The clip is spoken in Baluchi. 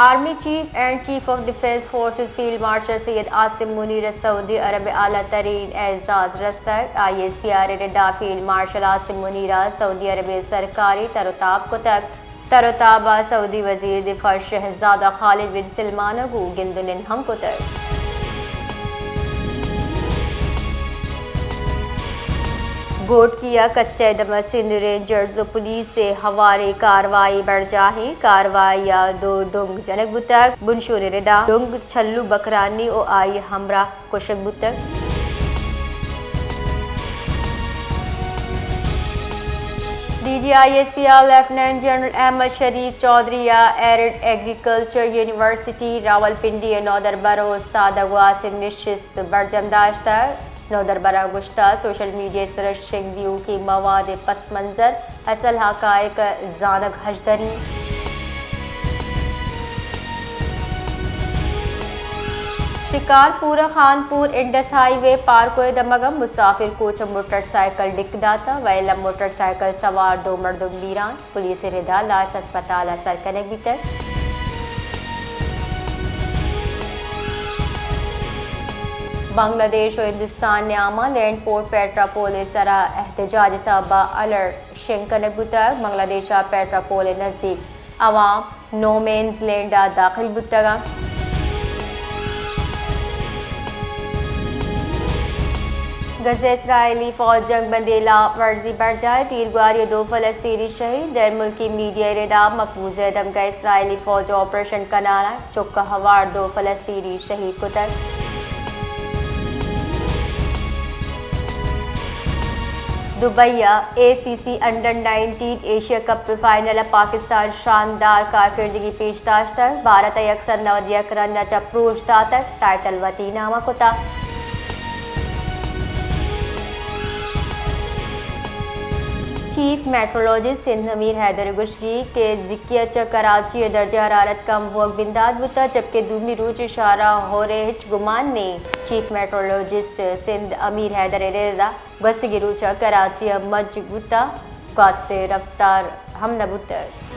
Army chief and chief of defence forces field marshal Syed Asim Munir ء سعودی عرب ء اعلی ترین اعزاز رستگ۔ آئی ایس پی آر ء ردا فیلڈ مارشل عاصم منیر ء سعودی عرب ء سرکاری تر و تاب کتگ۔ تر و تاب ء سعودی وزیر دفاع شہزادہ خالد بن سلمان ء گوں گند و نند ہم کتگ۔ گھوٹکی ء کچہ ء دمگ سندھ رینجرز و پولیس ء ہواریں کاروائی برجاہ ایں۔ کاروائی ء دو ڈنگ جنگ بوتگ۔ بنشون ء ردا ڈنگ چھلو بکرانی و آئی ہمراہ کشگ بوتگ۔ D G I S P R lieutenant general Ahmed Sharif Chaudhry ء ایرڈ ایگریکلچر یونیورسٹی راولپنڈی ء نودربر و استاد ء گواسیں نشست برجم داشتگ۔ نودربراں گوشتگ، سوشل میڈیا ء سر ء شنگ دیوکیں مواد ء پس منظر، اصل حقائق ء زانگ ہژدری۔ شکارپور ء خانپور انڈس ہائی وے پارکو ء دمگ ء مسافر کوچ ء موٹر سائیکل ڈک داتگ، ویل ء موٹر سائیکل سوار دو مردم بیران۔ پولیس ء ردا لاش ہسپتال ء سر کنگ بیتگ۔ بنگلہ دیش و ہندوستان نیاما لینڈ پورٹ پیٹرا پول ء سرا احتجاج ء سبب ء الرٹ شنگ کنگ بوتگ۔ بنگلہ دیش ء پیٹرا پول ء نزیک عوام نو مینز لینڈ ء داخل بوتگ انت۔ غزہ، اسرائیلی فوج جنگ بندی ء ہلاپ ورزی برجاہ، تیرگواری ء دو فلسطینی شہید۔ غیر ملکی میڈیا ء ردا مقبوضہ ء دمگ ء اسرائیلی فوج آپریشن کنان ء چک ء ہوار دو فلسطینی شہید کتگ۔ دبئی ء A C C under nineteen Asia cup final ء پاکستان شاندار کارکردگی پیش داشتگ، بھارت ء یک سد نود یک رن ء چہ پروش داتگ، ٹائٹل وتی نام ء کتگ۔ چیف میٹرولوجسٹ سندھ امیر حیدر ء گوشگی کہ زکی ء چہ کراچی ء درجہ حرارت کم بوگ بندات بوتگ، جبکہ دومی روچ ء شارا ہور ء ہچ گمان نیں۔ چیف میٹرولوجسٹ سندھ امیر حیدر ء ردا گوستگیں روچ ء کراچی ء مج بوتگ، گوات ء رفتار ہم نہ بوتگ۔